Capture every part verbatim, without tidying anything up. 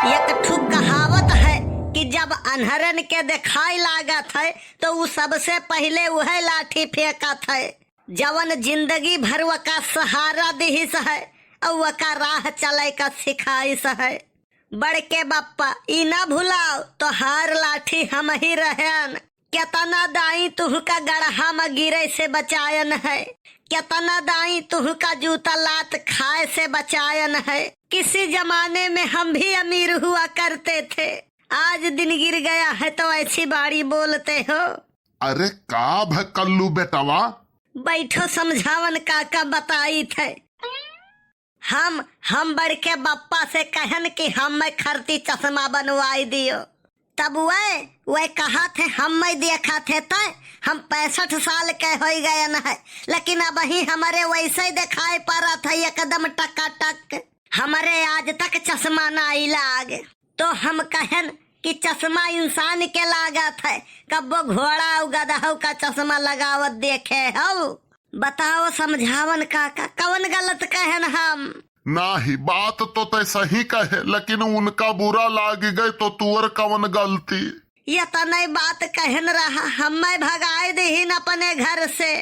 एक ठु कहावत है कि जब अन्हरन के देखाई लागत है, तो उ सबसे पहिले उहे लाठी फेंकत है, जवन जिंदगी भर वका सहारा दिहिस है अउ वका राह चले का सिखाइस है। बड़के बप्पा, ई ना भुलाओ, तोहार लाठी हमही रहेन। केतना दाई तुहका गड़हा म गिरे से बचायन है, केतना दाई तुहका जूता लात खाए से बचायन है। किसी जमाने में हम भी अमीर हुआ करते थे, आज दिन गिर गया है तो ऐसी बाड़ी बोलते हो। अरे का भ कल्लू बेटवा? बैठो, समझावन काका बताइत है। हम, हम बड़के बप्पा से कहन कि हम्मे खरती चश्मा बनवाई दियो। तब वह, वह कहत है, हम्मे देखत है तय हम पैंसठ साल के होई गयन है, लेकिन अबहीं हमरे वैसे ही देखाई पड़त है, एकदम टकाटक। हमरे आज तक चश्मा नाई लाग। तो हम कहन कि चश्मा इंसान के लागत है, कब्बो घोड़ा अउ गदहउ का चश्मा लगावत देखे हउ? बताओ समझावन काका, कवन गलत कहन हम? नाही, बात तो तय सही कहे, लेकिन उनका बुरा लाग गए तो तुअर कवन गलती? यतने बात कहन रहा, हम्मे भगाए दिहिन अपने घर से।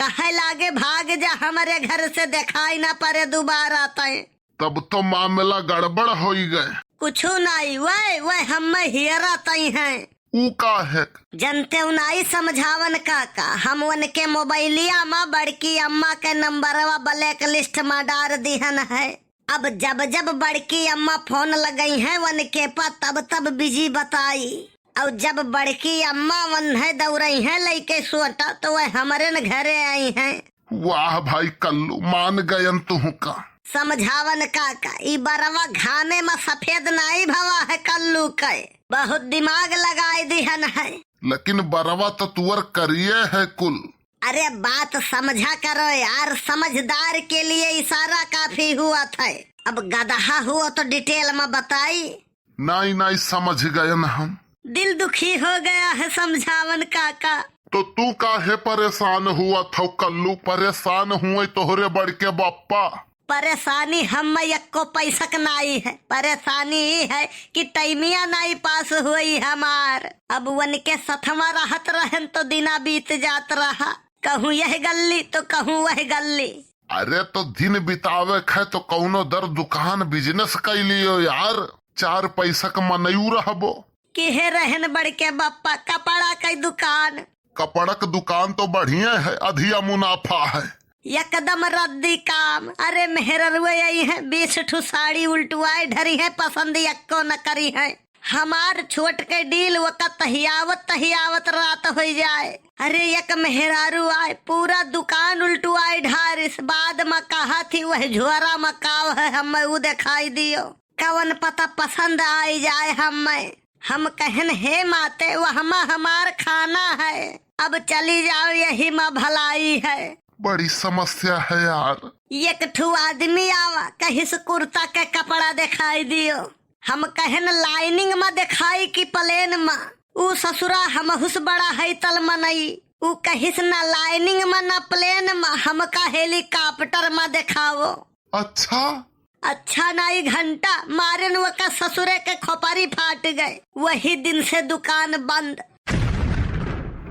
कहे लागे, भाग जा, हमरे घर से देखाई ना पड़े दोबारा तय। तब तो मामला गड़बड़ होई गए। कुछु नाई, वह, वह हम्मे हियरा तई हैं। ऊ का है? जनते उ नाई समझावन काका, हम उनके मोबाइलिया मा बड़की अम्मा के नंबरवा black list मा डार दिहन है। अब जब जब बड़की अम्मा फोन लगई हैं उनके पा, तब तब busy बताई। अउ जब बड़की अम्मा वन्हे दौड़ई हैं लइके सोटा, तो वह हमरे न घरे आई हैं। वाह भाई कल्लू, मान गयन तुहका। समझावन काका, ई बरवा घामे म सफेद नाई भवा है कल्लू के, बहुत दिमाग लगाए दिहन है। लेकिन बरवा तो तुअर करिए है कुल। अरे बात समझा करो यार, समझदार के लिए इशारा काफी हुआ था। अब गदहा हुआ तो detail म बताई। नाई, नाई, समझ गयन हम। दिल दुखी हो गया है समझावन काका। तो तू काहे परेशान हुआ थौ कल्लू? परेशान हुए तोहरे बड़के बप्पा। परेशानी हम यक्को पैसक नाई है, परेशानी ई है कि टाइमिया नाई पास हुई हमार। अब उनके सथवा रहत रहन तो दिना बीत जात रहा, कहूँ यह गल्ली तो कहूँ वह गल्ली। अरे तो दिन बितावे खे तो कौनो दर दुकान business कइ लियो यार, चार पैसक मनयू रहबो। केहे रहन बड़के बप्पा, कपड़ा कई दुकान। कपड़क दुकान तो बढ़िया है, अधिया मुनाफा है। एकदम रद्दी काम। अरे मेहररुए आई हैं, बीस ठू साड़ी उल्टुआए ढरी हैं, पसंद यक्को न करी हैं। हमार छोट के डील वका तहियावत तहियावत रात होइ जाए। अरे एक मेहरारू आए, पूरा दुकान उल्टुआए ढारिस, बाद म कहा थी वह झोरा म काव है, हमें ऊ देखाई दियो। कवन पता पसंद आई जाए हमें। हम कहन, हे माते, वहमा हमार खाना है, अब चली जाओ, यही मा भलाई है। बड़ी समस्या है यार। एक ठू आदमी आवा, कहिस कुर्ता के कपड़ा देखाई दियो। हम कहन, lining मा देखाई कि plain मा? ऊ ससुरा हमहुस बड़ा है तल मनई। ऊ कहिस, ना lining मा ना plain मा, हमका helicopter मा देखाओ। अच्छा? अच्छा नाई घंटा मारेन वका ससुरे के खोपरी फाट गए। वही दिन से दुकान बंद।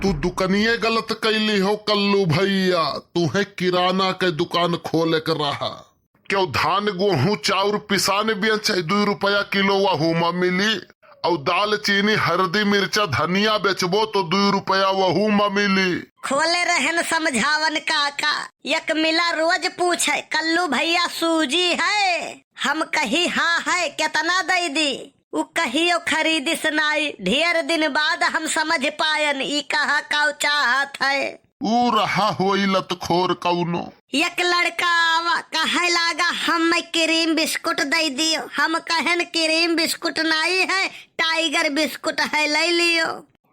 तू दुकनिये गलत कैली हो कल्लू भैया, तूहे किराना के दुकान खोले के रहा। क्यों धान, गोहूं, चाउर पिसान बेचे, दुई रुपया किलो वहू मा मिली। अउ दाल, चीनी, हरदी, मिर्चा, धनिया बेचबो तो दुई रुपया वहू मा मिली। खोले रहन समझावन काका, एक मिला रोज पूछे, कल्लू भैया सूजी है? हम कही हाँ है, केतना दई दी? उ कहियो खरीदिस नाई। ढेर दिन बाद हम समझ पायन, ई कहा काउ चाहत है। ऊ रहा होई लतखोर कउनो। एक लड़का आवा, कहे लागा, "हम्मे क्रीम बिस्कुट दई दियो।" हम कहन, "क्रीम बिस्कुट नाई है, टाइगर बिस्कुट है, लई लियो।"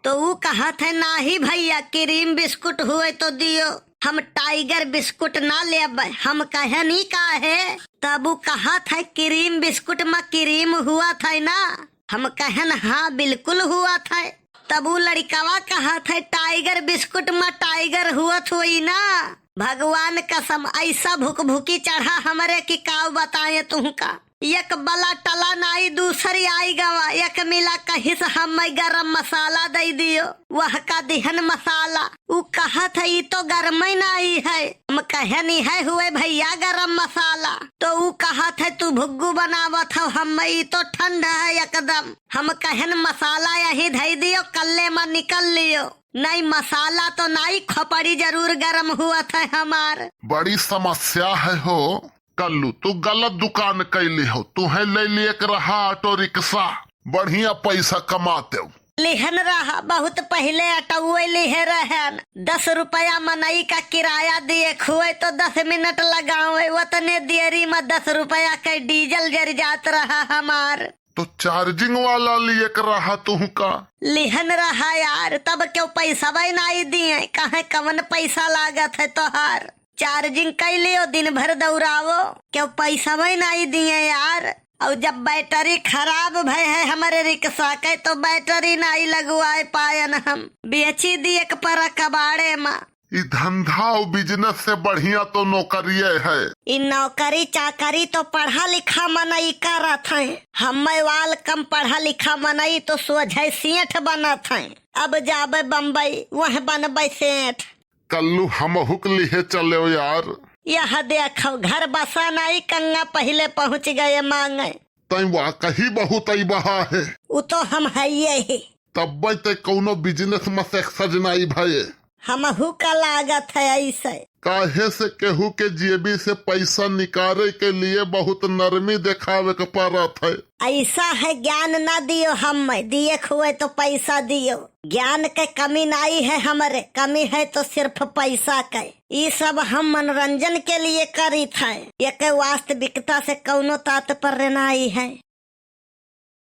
तो ऊ कहत है, "नाही भैया, क्रीम बिस्कुट हुए तो दियो, हम टाइगर बिस्कुट ना लेबे।" हम कहन, "ई काहे?" तब ऊ कहत है, "क्रीम बिस्कुट में क्रीम हुआ था ना?" हम कहन, "हाँ, बिल्कुल हुआ था।" तब ऊ लड़िकवा कहत है, "टाइगर बिस्कुट मा टाइगर हुअत होई ना?" भगवान कसम, ऐसा भुकभुकी चढ़ा हमरे कि काउ बताए तुहका। एक बला टला नाई, दूसरी आई गवा, एक मिला कहिस, "हम्मै गरम मसाला दइ दियो।" वह का दिहन मसाला, उ कहत है, "ई तो गरमै नाई है।" हम कहन, "ई है हुए भइया गरम मसाला।" तो उ कहत है, "तू भुग्गू बनावत हौ, हम्मै ई तो ठंड है एकदम।" हम कहन, "मसाला यहीं धइ दियो, कल्ले मा निकल लियो।" नाई, मसाला तो नाई, खोपड़ी जरूर गरम हुअत है हमार। बड़ी समस्या है हो। कल्लू, तू गलत दुकान कइली हो, तुहैं लइ लिएक रहा ऑटो रिक्शा, बढ़िया पैसा कमातेउ। लिहन रहा, बहुत पहिले ऑटोए लिहे रहन, दस रुपया मनई का किराया दिएक हुए तो दस मिनट लगावे, वतने देरी मा दस रुपया के डीजल जरि जात रहा हमार। तो चार्जिंग वाला लिएक रहा तुहूँ का? लिहन रहा यार, तब केउ पैसवै नाई दिए, कहे कवन पैसा लागत है तोहार? चार्जिंग कइ लियो, दिन भर दौड़ावो, केउ पैसवै नाई दिए यार। और जब बैटरी खराब भय है हमरे रिक्शा के, तो बैटरी नाई लगवाए पायन हम, बेची दिएक परा कबाड़े मा। ई धंधा और बिजनेस से बढ़िया तो नौकरिये है। ई नौकरी चाकरी तो पढ़ा लिखा मनई करत है, हम्मै वाल कम पढ़ा लिखा मनई तो सोझे सेठ बनत है। अब जाबे बम्बई, वह बनबे सेठ। कल्लू, हमहू के लिहे चलेउ यार। यह देखो, घर बसा नाई, कंगा पहिले पहुँच गए मांगे। तैं वाकई बहुत अइबहा है। उ तो हम हइये ही। तब्बै तैं कौनो बिजनेस मा सक्सेस नाई भये। हमहू का लागत है ऐसे। काहे से केहू के जेबी से पैसा निकारे के लिए बहुत नरमी देखावे के पड़त है। ऐसा है, ज्ञान ना दियो हम्मै, दिएक हुए तो पैसा दियो। ज्ञान के कमी नाई है हमरे, कमी है तो सिर्फ पैसा के। ई सब हम मनोरंजन के लिए करित है, एके वास्तविकता से कौनो तात्पर्य नाई है।